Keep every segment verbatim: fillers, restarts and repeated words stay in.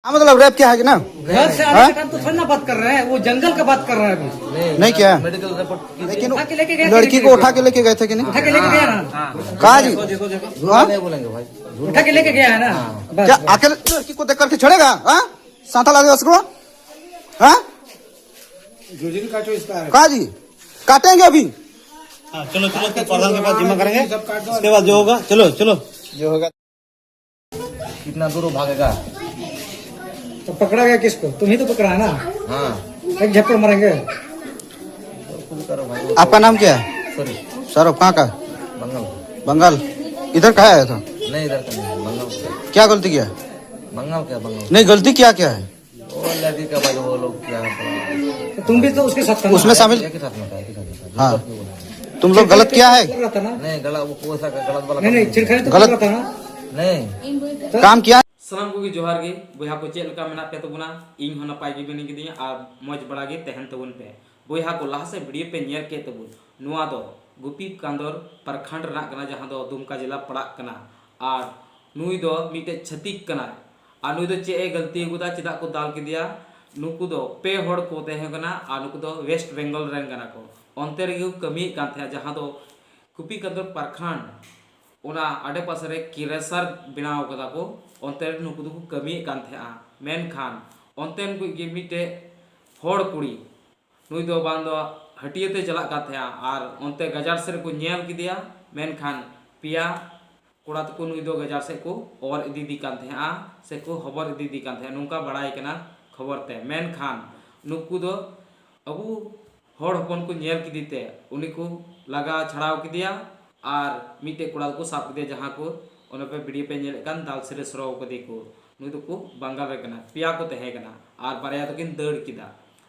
हाँ, मतलब रेप किया है कि ना? घर से आने हाँ? के टाइम तो थोड़ी ना बात कर रहे हैं, वो जंगल का बात कर रहे हैं अभी। नहीं किया। मेडिकल रिपोर्ट की लेकिन उठा के लेके गए थे लड़की को उठा के लेके गए थे कि नहीं? उठा के लेके गए ना। कहा जी? हाँ? नहीं बोलेंगे भाई। उठा के लेके गया है ना। बस, क्या बस। अकेले लड़की को देख करके छोड़ेगा? हाँ, साथा ला दे उसको। हाँ, कहा जी? काटेंगे अभी। हाँ, चलो चलो, तो प्रधान के पास जिम्मा करेंगे। उसके बाद जो होगा, चलो चलो। जो होगा। कितना दूर वो भागेगा? तो पकड़ा गया किसको? तुम ही तो पकड़ा है ना। हाँ। एक झप्पड़ मारेंगे। आपका नाम क्या है? सॉरी। सौरभ, कहाँ का? बंगाल। बंगाल। इधर कहाँ आया था? नहीं, इधर का नहीं, बंगाल से। क्या गलती किया? बंगाल क्या, बंगाल? नहीं, गलती क्या क्या है? वो लड़की का भाई, वो लोग क्या है? तो तुम भी तो उसके साथ था ना? उसमें शामिल। एक ही साथ में था, एक ही साथ में था। हाँ। तुम लोग गलत किया है? कर रहा था ना? नहीं, गलत, वो कोई सा गलत वाला नहीं, नहीं, काम नहीं छेड़खानी तो गलत कर रहा था ना? नहीं। काम किया? ᱥᱟᱱᱟᱢ ᱠᱚᱜᱮ ᱡᱚᱦᱟᱨ ᱜᱮ᱾ ᱵᱚᱭᱦᱟ ᱠᱚ, ᱪᱮᱫ ᱞᱮᱠᱟ ᱢᱮᱱᱟᱜ ᱯᱮ ᱛᱟᱵᱚᱱᱟ? ᱤᱧ ᱦᱚᱸ ᱱᱟᱯᱟᱭ ᱜᱮ ᱢᱤᱱᱟᱹᱧ ᱠᱟᱫᱤᱧᱟ ᱟᱨ ᱢᱚᱡᱽ ᱵᱟᱲᱟ ᱜᱮ ᱛᱟᱦᱮᱱ ᱛᱟᱵᱚᱱ ᱯᱮ᱾ ᱵᱚᱭᱦᱟ ᱠᱚ, ᱞᱟᱦᱟ ᱥᱮᱫ ᱵᱷᱤᱰᱤᱭᱳ ᱯᱮ ᱧᱮᱞ ᱠᱮᱫ ᱛᱟᱵᱚᱱ, ᱱᱚᱣᱟ ᱫᱚ ᱜᱩᱯᱤ ᱠᱟᱸᱫᱚᱨ ᱯᱨᱚᱠᱷᱚᱸᱰ ᱨᱮᱱᱟᱜ ᱠᱟᱱᱟ, ᱡᱟᱦᱟᱸ ᱫᱚ ᱫᱩᱢᱠᱟ ᱡᱮᱞᱟ ᱯᱟᱲᱟᱜ ᱠᱟᱱᱟ᱾ ᱟᱨ ᱱᱩᱭ ᱫᱚ ᱢᱤᱫᱴᱮᱡ ᱪᱷᱟᱹᱛᱤᱠ ᱠᱟᱱᱟᱭ᱾ ᱟᱨ ᱱᱩᱭ ᱫᱚ ᱪᱮᱫ ᱮ ᱜᱟᱹᱞᱛᱤ ᱟᱠᱟᱫᱟ, ᱪᱮᱫᱟᱜ ᱠᱚ ᱫᱟᱞ ᱠᱮᱫᱮᱭᱟ? ᱱᱩᱠᱩ ᱫᱚ ᱯᱮ ᱦᱚᱲ ᱠᱚ ᱛᱟᱦᱮᱸ ᱠᱟᱱᱟ ᱟᱨ ᱱᱩᱠᱩ ᱫᱚ ᱳᱭᱮᱥᱴ ᱵᱮᱝᱜᱚᱞ ᱨᱮᱱ ᱠᱟᱱᱟ ᱠᱚ᱾ ᱚᱱᱛᱮ ᱨᱮᱜᱮ ᱠᱚ ᱠᱟᱹᱢᱤᱭᱮᱫ ᱠᱟᱱ ᱛᱟᱦᱮᱸᱫ, ᱡᱟᱦᱟᱸ ᱫᱚ ᱜᱩᱯᱤ ᱠᱟᱸᱫᱚᱨ ᱯᱨᱚᱠᱷᱚᱸᱰ, ᱚᱱᱟ ᱟᱰᱮᱯᱟᱥᱮ ᱨᱮ ᱠᱨᱮᱥᱟᱨ ᱵᱮᱱᱟᱣ ᱠᱟᱫᱟ ᱠᱚ, ᱚᱱᱛᱮ ᱨᱮ ᱱᱩᱠᱩ ᱫᱚᱠᱚ ᱠᱟᱹᱢᱤᱭᱮᱫ ᱠᱟᱱ ᱛᱟᱦᱮᱸᱫᱼᱟ᱾ ᱢᱮᱱᱠᱷᱟᱱ ᱚᱱᱛᱮᱱ ᱠᱚ ᱜᱮ ᱢᱤᱫᱴᱮᱡ ᱦᱚᱲ ᱠᱩᱲᱤ, ᱱᱩᱭ ᱫᱚ ᱵᱟᱝ ᱫᱚ ᱦᱟᱹᱴᱤᱭᱟᱹ ᱛᱮ ᱪᱟᱞᱟᱜ ᱠᱟᱱ ᱛᱟᱦᱮᱸᱫᱼᱟ ᱟᱨ ᱚᱱᱛᱮ ᱜᱟᱡᱟᱲ ᱥᱮᱫ ᱨᱮᱠᱚ ᱧᱮᱞ ᱠᱮᱫᱮᱭᱟ᱾ ᱢᱮᱱᱠᱷᱟᱱ ᱯᱮᱭᱟ ᱠᱚᱲᱟ ᱛᱟᱠᱚ ᱱᱩᱭ ᱫᱚ ᱜᱟᱡᱟᱲ ᱥᱮᱫ ᱠᱚ ᱚᱨ ᱤᱫᱤᱭᱮᱫᱮ ᱠᱟᱱ ᱛᱟᱦᱮᱸᱫᱼᱟ ᱥᱮᱠᱚ ᱦᱚᱵᱚᱨ ᱤᱫᱤᱭᱮᱫᱮ ᱠᱟᱱ ᱛᱟᱦᱮᱸᱫᱼᱟ, ᱱᱚᱝᱠᱟ ᱵᱟᱲᱟᱭ ᱠᱟᱱᱟ ᱠᱷᱚᱵᱚᱨ ᱛᱮ᱾ ᱢᱮᱱᱠᱷᱟᱱ ᱱᱩᱠᱩ ᱫᱚ ᱟᱵᱚ ᱦᱚᱲ ᱦᱚᱯᱚᱱ ᱠᱚ ᱧᱮᱞ ᱠᱮᱫᱮ ᱛᱮ ᱩᱱᱤ ᱠᱚ ᱞᱟᱜᱟ ᱪᱷᱟᱲᱟᱣ ᱠᱮᱫᱮᱭᱟ ᱟᱨ ᱢᱤᱫᱴᱮᱡ ᱠᱚᱲᱟ ᱫᱚᱠᱚ ᱥᱟᱵ ᱠᱮᱫᱮᱭᱟ, ᱡᱟᱦᱟᱸ ᱠᱚ ᱚᱱᱟ ᱯᱮ ᱵᱷᱤᱰᱤᱭᱳ ᱯᱮ ᱧᱮᱞᱮᱫ ᱠᱟᱱ, ᱫᱟᱞ ᱥᱮᱨᱮ ᱥᱚᱨᱚᱣ ᱠᱟᱫᱮ ᱠᱚ᱾ ᱱᱩᱭ ᱫᱚᱠᱚ ᱵᱟᱝᱜᱟᱞ ᱨᱮ ᱠᱟᱱᱟ, ᱯᱮᱭᱟ ᱠᱚ ᱛᱟᱦᱮᱸ ᱠᱟᱱᱟ ᱟᱨ ᱵᱟᱨᱭᱟ ᱫᱚᱠᱤᱱ ᱫᱟᱹᱲ ᱠᱮᱫᱟ᱾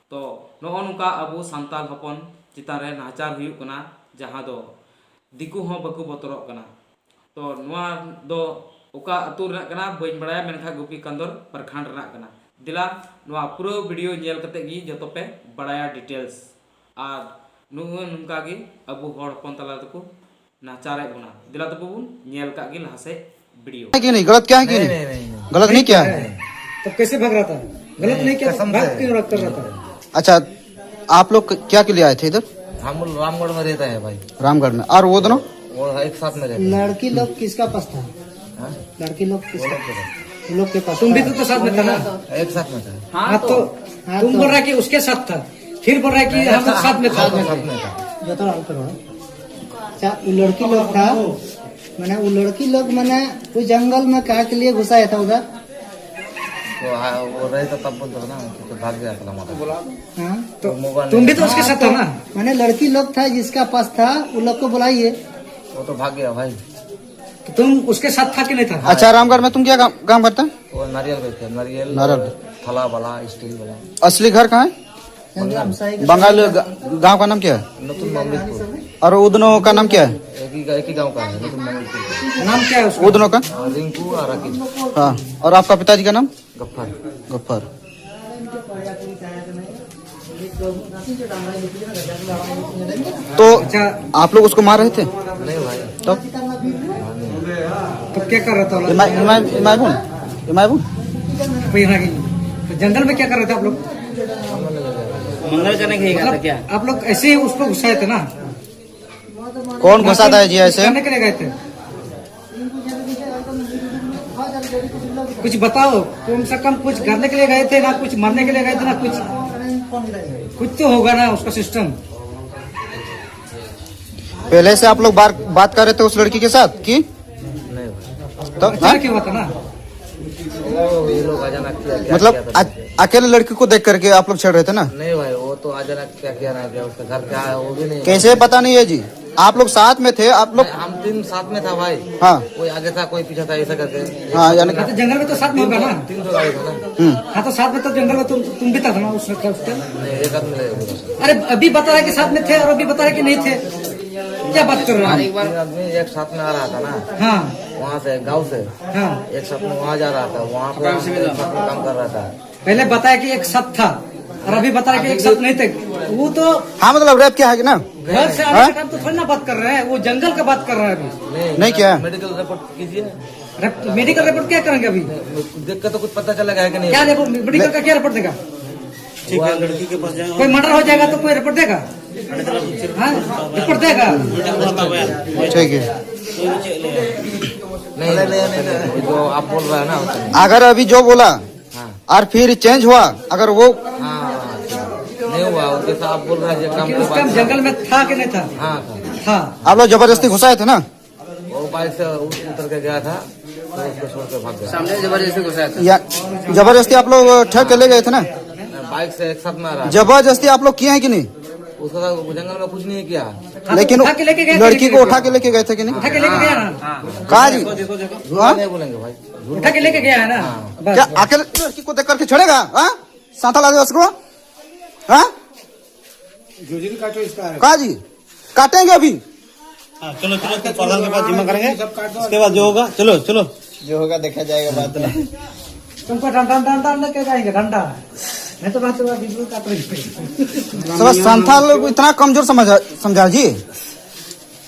ᱛᱚ ᱱᱚᱜᱼᱚ ᱱᱚᱝᱠᱟ ᱟᱵᱚ ᱥᱟᱱᱛᱟᱲ ᱦᱚᱯᱚᱱ ᱪᱮᱛᱟᱱ ᱨᱮ ᱱᱟᱦᱟᱪᱟᱨ ᱦᱩᱭᱩᱜ ᱠᱟᱱᱟ, ᱡᱟᱦᱟᱸ ᱫᱚ ᱫᱤᱠᱩ ᱦᱚᱸ ᱵᱟᱠᱚ ᱵᱚᱛᱚᱨᱚᱜ ᱠᱟᱱᱟ᱾ ᱛᱚ ᱱᱚᱣᱟ ᱫᱚ ᱚᱠᱟ ᱟᱹᱛᱩ ᱨᱮᱱᱟᱜ ᱠᱟᱱᱟ ᱵᱟᱹᱧ ᱵᱟᱲᱟᱭᱟ, ᱢᱮᱱᱠᱷᱟᱱ ᱜᱩᱯᱤ ᱠᱟᱸᱫᱚᱨ ᱯᱨᱚᱠᱷᱚᱸᱰ ᱨᱮᱱᱟᱜ ᱠᱟᱱᱟ᱾ ᱫᱮᱞᱟ ᱱᱚᱣᱟ ᱯᱩᱨᱟᱹ ᱵᱷᱤᱰᱤᱭᱳ ᱧᱮᱞ ᱠᱟᱛᱮ ᱜᱮ ᱡᱚᱛᱚ ᱯᱮ ᱵᱟᱲᱟᱭᱟ ᱰᱤᱴᱮᱞᱥ᱾ ᱟᱨ ᱱᱚᱜᱼᱚᱭ ᱱᱚᱝᱠᱟ ᱜᱮ ᱟᱵᱚ ᱦᱚᱲ ᱦᱚᱯᱚᱱ ᱛᱟᱞᱟ ᱨᱮᱫᱚ ᱠᱚ ᱱᱟᱪᱟᱨᱮᱫ ᱵᱚᱱᱟ᱾ ᱫᱮᱞᱟ ᱛᱚᱵᱮ ᱵᱚᱱ ᱧᱮᱞ ᱠᱟᱜ ᱜᱮ ᱞᱟᱦᱟ ᱥᱮᱫ ᱵᱷᱤᱰᱤᱭᱳ᱾ है कि नहीं? गलत किया है कि नहीं, नहीं? नहीं, नहीं, नहीं। गलत नहीं किया है? नहीं। तो कैसे भाग रहा था? गलत नहीं किया, तो कसम भाग से। क्यों रहा, कर रहा था? अच्छा, आप लोग क-, क्या के लिए आए थे इधर? हम लोग रामगढ़ में रहता है भाई। रामगढ़ में। और वो दोनों? वो एक साथ में रहते हैं। लड़की लोग किसका पास था? हाँ? लड़की लोग वो किसका? लोग के पास। उन लोग के पास तुम भी था। तो, तो साथ में था ना? एक साथ में था। हाँ, तो हाँ, तुम तो बोल रहा है कि उसके साथ था, फिर बोल रहा है कि नहीं, हम लोग साथ में था। साथ में था। जो तो आराम करो। अच्छा, वो लड़की लोग था, मैंने वो लड़की लोग, मैंने वो जंगल में क्या के लिए घुसाया था उधर? तो हाँ, वो रहे तो तब बोलता ना, तो भाग गया था हमारा। हाँ? तो वो मोबाइल तुम भी नहीं तो उसके साथ था ना? मैंने लड़की लोग था जिसका पास था, वो लोग को बुलाइए। वो तो भाग गया भाई। तो तुम उसके साथ था कि नहीं था? अच्छा, रामगढ़ में तुम क्या काम, काम करता है? वो नारियल बेचते हैं, नारियल, नारियल। थला वाला, स्टील वाला। असली घर कहाँ है? बंगाल ग-, गांव का नाम क्या है? नतुन मामलेपुर। और उदनो का नाम क्या है? एक ही, एक ही गांव का है, नतुन मामलेपुर। नाम क्या है उसका? उदनो का? हाँ, रिंकू और राकेश। हाँ, और आपका पिताजी का नाम? गफ्फर। गफ्फर। तो अच्छा। आप लोग उसको मार रहे थे? नहीं भाई। तब? तो क्या कर रहा था? इमाय, इमाय, इमाय बोल। इमाय बोल। कोई यहाँ की, तो जंगल में क्या कर रहे थे आप लोग? मंगल करने के लिए गया था क्या? आप लोग ऐसे ही उसको घुसाए थे ना? कौन घुसाता है जी ऐसे? करने के लिए गए थे। कुछ बताओ, कम से कम कुछ करने के लिए गए थे ना, कुछ मरने के लिए गए थे ना, कुछ, कुछ तो होगा ना उसका सिस्टम। पहले से आप लोग बार, बात कर रहे थे उस लड़की के साथ कि? नहीं भाई। तो, अचानक हाँ? क्या हुआ था ना? वो ये लोग अचानक किया, क्या मतलब किया था अ-, अकेले लड़की को देख करके आप लोग छेड़ रहे थे ना? नहीं भाई, वो तो अचानक क्या किया ना किया, उसका घर क्या है वो भी नहीं। कैसे पता नहीं है जी? आप लोग साथ में थे, आप लोग। हम तीन साथ में था भाई। हाँ। कोई आगे था, कोई पीछे था, ऐसा करके। हाँ, यानी हाँ, तो जंगल में तो साथ में होगा ना। तीन सौ गाड़ी था ना। हम्म। हाँ, तो साथ में तो जंगल में तुम, तुम भी था ना उस वक्त, उस टाइम? नहीं, एक आदमी रहेगा। अरे, अभी बता रहे कि साथ में थे और अभी बता रहे कि नहीं थे, क्या बात कर रहे हैं? तीन आदमी एक साथ में आ रहा था ना। हाँ। वहाँ से, गांव से। हाँ। एक साथ में वहाँ जा रहा था, वहाँ पे एक साथ में काम कर रहा था। पहले बताया कि एक साथ था और अभी बता रहे कि एक साथ नहीं थे। वो तो हाँ, मतलब रेप किया है कि ना? घर से आने हाँ? के टाइम तो थोड़ी ना बात कर रहे हैं, वो जंगल का बात कर रहे हैं अभी। नहीं, नहीं किया। मेडिकल रिपोर्ट कीजिए। मेडिकल रिपोर्ट क्या करेंगे अभी? देख के तो कुछ पता चलेगा है कि नहीं? क्या रिपोर्ट, मेडिकल का क्या रिपोर्ट देगा? ठीक है, लड़की के पास जाएंगे। कोई मर्डर हो जाएगा तो कोई रिपोर्ट देगा? हाँ, रिपोर्ट देगा। ठीक है। नहीं, नहीं, नहीं, नहीं, जो आप बोल रहे हैं ना, अगर अभी जो बोला हाँ। और फिर चेंज हुआ, अगर वो हाँ, नहीं हुआ, जैसा आप बोल रहे हैं, ये काम कि के उस बाद टाइम जंगल में था कि नहीं था? हाँ, था। था। आप लोग जबरदस्ती घुसाए थे ना? वो बाइक से उत-, उतर के गया था, तो उसको छोड़ के भाग गया। सामने जबरदस्ती घुसाया था। या जबरदस्ती आप लोग ठेल के ले गए थे ना? बाइक से एक साथ में आ रहा था। जबरदस्ती आप लोग किए हैं कि नहीं? उसका वो जंगल में कुछ नहीं किया। लेकिन उठा के लेके गए थे लड़की को लेके उठा के लेके गए थे कि नहीं? उठा के लेके गया ना? कहा जी? हाँ? नहीं बोलेंगे भाई। उठा के लेके गया है ना? बस। क्या अकेले लड़की को देख करके छोड़ेगा? हाँ, सांथाल आदिवासी को। हाँ, कहा जी, काटेंगे अभी। हाँ, चलो चलो, तो प्रधान के पास जिम्मा करेंगे। इसके बाद जो होगा, चलो चलो। जो होगा देखा जाएगा बाद में। तुमको डंडा डंडा न क्या कहेंगे, डंडा। नहीं तो बात हुआ, बिल्कुल काट रही है। साला संथाल लोग इतना कमजोर समझा, समझा जी।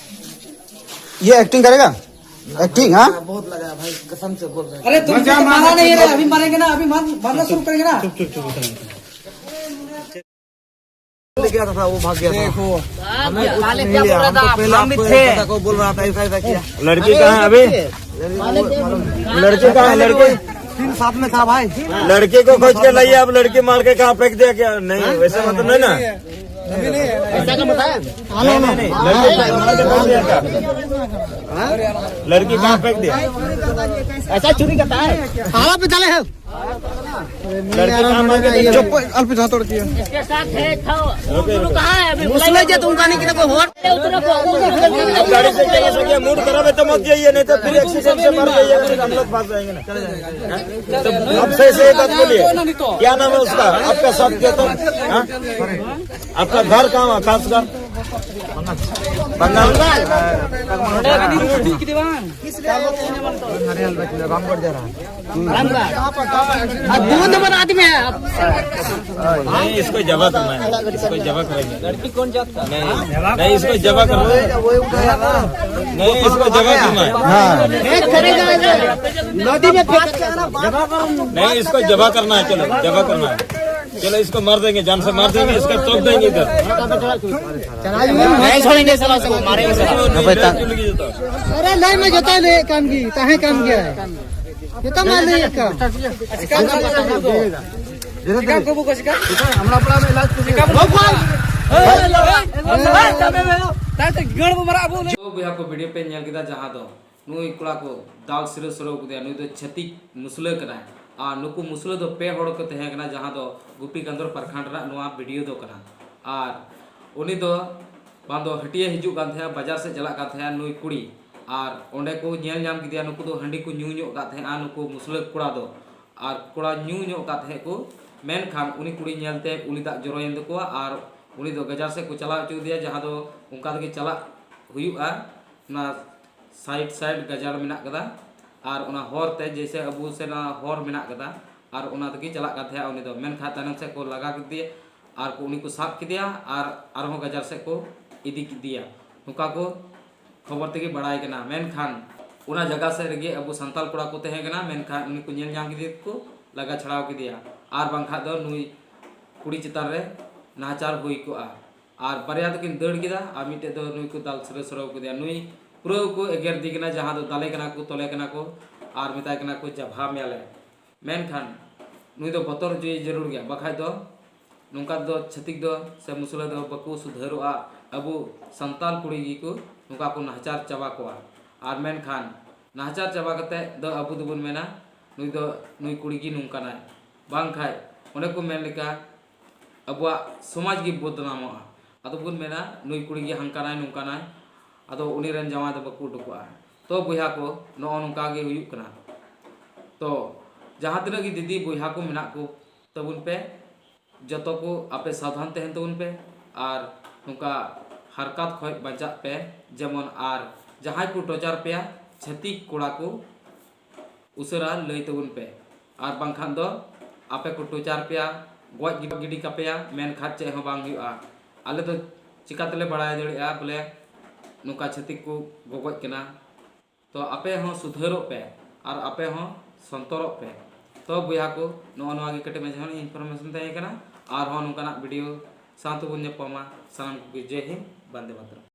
ये एक्टिंग करेगा? एक्टिंग, हाँ? बहुत लगा भाई, कसम से बोल रहे हैं। अरे तुम तो मारा नहीं है, अभी मारेंगे ना, अभी मार, मारना शुरू करेंगे ना। चुप चुप चुप, उतरेंगे। ले गया था, वो भाग गया था। देखो। हमें कुछ साले नहीं क्या बोल लिया, रहा हम तो था? पहले हम भी आपको थे। ऐसा को बोल रहा था, ऐसा, ऐसा किया। लड़की कहाँ है अभी? लड़की कहाँ है, लड़की? तीन साथ में था भाई। लड़की को खोज के लाइए, आप लड़की मार के कहाँ फेंक दिया क्या? नहीं, वैसे मत नहीं ना। ऐसा क्या बताया? नहीं, नहीं, लड़की को मार के फेंक दिया क्या? लड़की कहाँ फेंक दिया? ऐसा चोरी करता है? ताला पे डाले हैं। लड़की कहाँ मार के फेंक दिया? चप्पल अल्प हाथ तोड़ दिया। इसके साथ है, था। दोनों कहाँ है अभी? मुसले जे तुम कहानी की ना कोई होट। उतरो को, उतरो को। अब गाड़ी से चला सके, मूड खराब है तो मत जाइए, नहीं तो फिर एक्सीडेंट से मर जाइए, फिर हम लोग फंस जाएंगे ना। तो अब सही सही बात बोलिए, क्या नाम है उसका, आपका साथ क्या था? हाँ? आपका घर कहाँ है, खास घर? ᱱᱚᱰᱮ ᱟᱹᱰᱤ ᱢᱚᱡᱽ ᱴᱷᱤᱠ ᱠᱮᱫᱟ ᱵᱟᱝ? ᱟᱨ ᱫᱩ ᱱᱚᱢᱵᱚᱨ ᱟᱫᱢᱤ ᱦᱮ ᱟᱯ. नहीं, इसको जबा करना है, इसको जबा करेंगे। लड़की कौन जात का? नहीं, नहीं, इसको जबा करना है। नहीं, इसको जबा करना है। हाँ। नहीं, इसको जबा करना है, चलो, जबा करना है। चलो, इसको मार देंगे, जान से मार देंगे, इसको तोप देंगे इधर। नहीं छोड़ेंगे साला, उसको मारेंगे साला। अबे ता- अरे नहीं, मैं जता ले काम की, ताहे काम किया है। ये तो मार नहीं काम। ᱪᱤᱠᱟᱢ ᱠᱚ ᱵᱩᱠᱚ ᱪᱤᱠᱟ? ᱪᱤᱠᱟ ᱦᱟᱢᱞᱟ ᱯᱟᱲᱟ ᱢᱮ ᱤᱞᱟᱡᱽ ᱠᱚ ᱪᱤᱠᱟ ᱵᱩᱠᱚ? ᱛᱟᱭ ᱛᱮ ᱜᱟᱹᱲ ᱵᱚ ᱢᱟᱨᱟ ᱟᱵᱚ᱾ ᱡᱚ ᱵᱚᱭᱦᱟ ᱠᱚ ᱵᱷᱤᱰᱤᱭᱳ ᱯᱮ ᱧᱮᱞ ᱠᱮᱫᱟ, ᱡᱟᱦᱟᱸ ᱫᱚ ᱱᱩᱭ ᱠᱚᱲᱟ ᱠᱚ ᱫᱟᱞ ᱥᱤᱨᱟᱹ ᱥᱚᱨᱟᱹᱣ ᱠᱮᱫᱮᱭᱟ᱾ ᱱᱩᱭ ᱫᱚ ᱪᱷᱟᱹᱛᱤᱠ ᱢᱩᱥᱞᱟᱹ ᱠᱟᱱᱟᱭ᱾ ᱟᱨ ᱱᱩᱠᱩ ᱢᱩᱥᱞᱟᱹ ᱫᱚ ᱯᱮ ᱦᱚᱲ ᱠᱚ ᱛᱟᱦᱮᱸ ᱠᱟᱱᱟ, ᱡᱟᱦᱟᱸ ᱫᱚ ᱜᱩᱯᱤᱠᱟᱱᱫᱚᱨ ᱯᱨᱚᱠᱷᱚᱸᱰ ᱨᱮᱱᱟᱜ ᱱᱚᱣᱟ ᱵᱷᱤᱰᱤᱭᱳ ᱫᱚ ᱠᱟᱱᱟ᱾ ᱟᱨ ᱩᱱᱤ ᱫᱚ ᱵᱟᱝ ᱫᱚ ᱦᱟᱹᱴᱤᱭᱟᱹ ᱦᱤᱡᱩᱜ ᱠᱟᱱ ᱛᱟᱦᱮᱸᱜᱼᱟ, ᱵᱟᱡᱟᱨ ᱥᱮᱫ ᱪᱟᱞᱟᱜ ᱠᱟᱱ ᱛᱟᱦᱮᱸᱜᱼᱟ ᱱᱩᱭ ᱠᱩᱲᱤ᱾ ᱟᱨ ᱚᱸᱰᱮ ᱠᱚ ᱧᱮᱞ ᱧᱟᱢ ᱠᱮᱫᱮᱭᱟ, ᱱᱩᱠᱩ ᱫᱚ ᱦᱟᱺᱰᱤ ᱠᱚ ᱧᱩ ᱧᱚᱜ ᱠᱟᱜ ᱛᱟᱦᱮᱸᱜᱼᱟ, ᱱᱩᱠᱩ ᱢᱩᱥᱞᱟᱹ ᱠᱚᱲᱟ ᱫᱚ᱾ ᱟᱨ ᱠᱚᱲᱟ ᱧᱩ ᱧᱚᱜ ᱠᱟᱜ ᱛᱟᱦᱮᱸᱜ ᱠᱚ, ᱢᱮᱱᱠᱷᱟᱱ ᱩᱱᱤ ᱠᱩᱲᱤ ᱧᱮᱞᱛᱮ ᱩᱞᱤ ᱫᱟᱜ ᱡᱚᱨᱚᱭᱮᱱ ᱛᱟᱠᱚᱣᱟ᱾ ᱟᱨ ᱩᱱᱤ ᱫᱚ ᱜᱟᱡᱟᱲ ᱥᱮᱫ ᱠᱚ ᱪᱟᱞᱟᱣ ᱦᱚᱪᱚ ᱠᱮᱫᱮᱭᱟ, ᱡᱟᱦᱟᱸ ᱫᱚ ᱚᱱᱠᱟ ᱛᱮᱜᱮ ᱪᱟᱞᱟᱜ ᱦᱩᱭᱩᱜᱼᱟ᱾ ᱚᱱᱟ ᱥᱟᱭᱤᱰ ᱥᱟᱭᱤᱰ ᱜᱟᱡᱟᱲ ᱢᱮᱱᱟᱜ ᱠᱟᱫᱟ᱾ ᱟᱨ ᱚᱱᱟ ᱦᱚᱨ ᱛᱮ, ᱡᱮᱭᱥᱮ ᱟᱵᱚ ᱥᱮᱫ ᱚᱱᱟ ᱦᱚᱨ ᱢᱮᱱᱟᱜ ᱠᱟᱫᱟ, ᱟᱨ ᱚᱱᱟ ᱛᱮᱜᱮ ᱪᱟᱞᱟᱜ ᱠᱟᱱ ᱛᱟᱦᱮᱸᱜᱼᱟ ᱩᱱᱤ ᱫᱚ᱾ ᱢᱮᱱᱠᱷᱟᱱ ᱛᱟᱭᱱᱚᱢ ᱥᱮᱫ ᱠᱚ ᱞᱟᱜᱟ ᱠᱮᱫᱮᱭᱟ ᱟᱨ ᱠᱚ, ᱩᱱᱤ ᱠᱚ ᱥᱟᱵ ᱠᱮᱫᱮᱭᱟ ᱟᱨ ᱟᱨᱦᱚᱸ ᱜᱟᱡᱟᱲ ᱥᱮᱫ ᱠᱚ ᱤᱫᱤ ᱠᱮᱫᱮᱭᱟ᱾ ᱱᱚᱝᱠᱟ ᱠᱚ ᱠᱷᱚᱵᱚᱨ ᱛᱮᱜᱮ ᱵᱟᱲᱟᱭ ᱠᱟᱱᱟ᱾ ᱢᱮᱱᱠᱷᱟᱱ ᱚᱱᱟ ᱡᱟᱭᱜᱟ ᱥᱮᱫ ᱨᱮᱜᱮ ᱟᱵᱚ ᱥᱟᱱᱛᱟᱲ ᱠᱚᱲᱟ ᱠᱚ ᱛᱟᱦᱮᱸ ᱠᱟᱱᱟ, ᱢᱮᱱᱠᱷᱟᱱ ᱩᱱᱤ ᱠᱚ ᱧᱮᱞ ᱧᱟᱢ ᱠᱮᱫᱮ ᱛᱮᱠᱚ ᱞᱟᱜᱟ ᱪᱷᱟᱲᱟᱣ ᱠᱮᱫᱮᱭᱟ᱾ ᱟᱨ ᱵᱟᱝᱠᱷᱟᱡ ᱫᱚ ᱱᱩᱭ ᱠᱩᱲᱤ ᱪᱮᱛᱟᱱ ᱨᱮ ᱱᱟᱦᱟᱪᱟᱨ ᱦᱩᱭ ᱠᱚᱜᱼᱟ᱾ ᱟᱨ ᱵᱟᱨᱭᱟ ᱫᱚᱠᱤᱱ ᱫᱟᱹᱲ ᱠᱮᱫᱟ ᱟᱨ ᱢᱤᱫᱴᱮᱡ ᱫᱚ ᱱᱩᱭ ᱠᱚ ᱫᱟᱞ ᱥᱤᱨᱟᱹ ᱥᱚᱨᱟᱹᱣ ᱠᱮᱫᱮᱭᱟ᱾ ᱱᱩᱭ ᱯᱩᱨᱟᱹ ᱠᱚ ᱮᱜᱮᱨ ᱫᱤ ᱠᱟᱱᱟ, ᱡᱟᱦᱟᱸ ᱫᱚ ᱫᱟᱞᱮ ᱠᱟᱱᱟ ᱠᱚ, ᱛᱚᱞᱮ ᱠᱟᱱᱟ ᱠᱚ ᱟᱨ ᱢᱮᱛᱟᱭ ᱠᱟᱱᱟ ᱠᱚ ᱡᱟᱵᱷᱟ ᱢᱮᱭᱟᱞᱮ᱾ ᱢᱮᱱᱠᱷᱟᱱ ᱱᱩᱭ ᱫᱚ ᱵᱚᱛᱚᱨ ᱦᱚᱪᱚᱭᱮ ᱡᱟᱹᱨᱩᱲ ᱜᱮᱭᱟ, ᱵᱟᱠᱷᱟᱡ ᱫᱚ ᱱᱚᱝᱠᱟ ᱫᱚ ᱪᱷᱟᱹᱛᱤᱠ ᱫᱚ ᱥᱮ ᱢᱩᱥᱞᱟᱹ ᱫᱚ ᱵᱟᱠᱚ ᱥᱩᱫᱷᱟᱹᱨᱚᱜᱼᱟ᱾ ᱟᱵᱚ ᱥᱟᱱᱛᱟᱲ ᱠᱩᱲᱤ ᱜᱮᱠᱚ ᱱᱚᱝᱠᱟ ᱠᱚ ᱱᱟᱦᱟᱪᱟᱨ ᱪᱟᱵᱟ ᱠᱚᱣᱟ᱾ ᱟᱨ ᱢᱮᱱᱠᱷᱟᱱ ᱱᱟᱦᱟᱪᱟᱨ ᱪᱟᱵᱟ ᱠᱟᱛᱮ ᱫᱚ ᱟᱵᱚ ᱫᱚᱵᱚᱱ ᱢᱮᱱᱟ, ᱱᱩᱭ ᱫᱚ, ᱱᱩᱭ ᱠᱩᱲᱤ ᱜᱮ ᱱᱚᱝᱠᱟᱱᱟᱭ, ᱵᱟᱝᱠᱷᱟᱡ ᱚᱱᱮ ᱠᱚ ᱢᱮᱱ ᱞᱮᱠᱟ ᱟᱵᱚᱣᱟᱜ ᱥᱚᱢᱟᱡᱽ ᱜᱮ ᱵᱚᱫᱱᱟᱢᱚᱜᱼᱟ᱾ ᱟᱫᱚ ᱵᱚᱱ ᱢᱮᱱᱟ ᱱᱩᱭ ᱠᱩᱲᱤ ᱜᱮ ᱦᱟᱱᱠᱟᱱᱟᱭ ᱱᱚᱝᱠᱟᱱᱟᱭ, ᱟᱫᱚ ᱩᱱᱤ ᱨᱮᱱ ᱡᱟᱶᱟᱭ ᱫᱚ ᱵᱟᱠᱚ ᱩᱰᱩᱠᱚᱜᱼᱟ᱾ ᱛᱚ ᱵᱚᱭᱦᱟ ᱠᱚ, ᱱᱚᱜᱼᱚ ᱱᱚᱝᱠᱟ ᱜᱮ ᱦᱩᱭᱩᱜ ᱠᱟᱱᱟ᱾ ᱛᱚ ᱡᱟᱦᱟᱸ ᱛᱤᱱᱟᱹᱜ ᱜᱮ ᱫᱤᱫᱤ ᱵᱚᱭᱦᱟ ᱠᱚ ᱢᱮᱱᱟᱜ ᱠᱚ ᱛᱟᱵᱚᱱ ᱯᱮ, ᱡᱚᱛᱚ ᱠᱚ ᱟᱯᱮ ᱥᱟᱵᱫᱷᱟᱱ ᱛᱟᱦᱮᱱ ᱛᱟᱵᱚᱱ ᱯᱮ᱾ ᱟᱨ ᱱᱚᱝᱠᱟ ᱦᱟᱨᱠᱟᱛ ᱠᱷᱚᱡ ᱵᱟᱧᱪᱟᱜ ᱯᱮ᱾ ᱡᱮᱢᱚᱱ ᱟᱨ ᱡᱟᱦᱟᱸᱭ ᱠᱚ ᱴᱚᱨᱪᱟᱨ ᱯᱮᱭᱟ, ᱪᱷᱟᱹᱛᱤᱠ ᱠᱚᱲᱟ ᱠᱚ, ᱩᱥᱟᱹᱨᱟ ᱞᱟᱹᱭ ᱛᱟᱵᱚᱱ ᱯᱮ, ᱟᱨ ᱵᱟᱝᱠᱷᱟᱱ ᱫᱚ ᱟᱯᱮ ᱠᱚ ᱴᱚᱨᱪᱟᱨ ᱯᱮᱭᱟ, ᱜᱚᱡ ᱜᱤᱰᱤ ᱠᱟᱯᱮᱭᱟ, ᱢᱮᱱᱠᱷᱟᱱ ᱪᱮᱫ ᱦᱚᱸ ᱵᱟᱝ ᱦᱩᱭᱩᱜᱼᱟ᱾ ᱟᱞᱮ ᱫᱚ ᱪᱤᱠᱟ ᱛᱮᱞᱮ ᱵᱟᱲᱟᱭ ᱫᱟᱲᱮᱭᱟᱜᱼᱟ ᱵᱚᱞᱮ ᱱᱚᱝᱠᱟ ᱪᱷᱟᱹᱛᱤᱠ ᱠᱚ ᱜᱚᱜᱚᱡ ᱠᱟᱱᱟ? ᱛᱚ ᱟᱯᱮ ᱦᱚᱸ ᱥᱩᱫᱷᱟᱹᱨᱚᱜ ᱯᱮ ᱟᱨ ᱟᱯᱮ ᱦᱚᱸ ᱥᱚᱱᱛᱚᱨᱚᱜ ᱯᱮ᱾ ᱛᱚ ᱵᱚᱭᱦᱟ ᱠᱚ, ᱱᱚᱜᱼᱚ ᱱᱚᱣᱟ ᱜᱮ ᱠᱟᱹᱴᱤᱡ ᱢᱟᱡᱷᱮ ᱠᱷᱚᱱ information ᱛᱟᱦᱮᱸ ᱠᱟᱱᱟ᱾ ᱟᱨᱦᱚᱸ ᱱᱚᱝᱠᱟᱱᱟᱜ video ᱥᱟᱶ ᱛᱮᱵᱚᱱ ᱧᱟᱯᱟᱢᱟ᱾ ᱥᱟᱱᱟᱢ ᱠᱚᱜᱮ ᱡᱟᱭ ᱦᱤᱱᱫ, ᱵᱚᱱᱫᱮ ᱢᱟᱛᱚᱨᱚᱢ᱾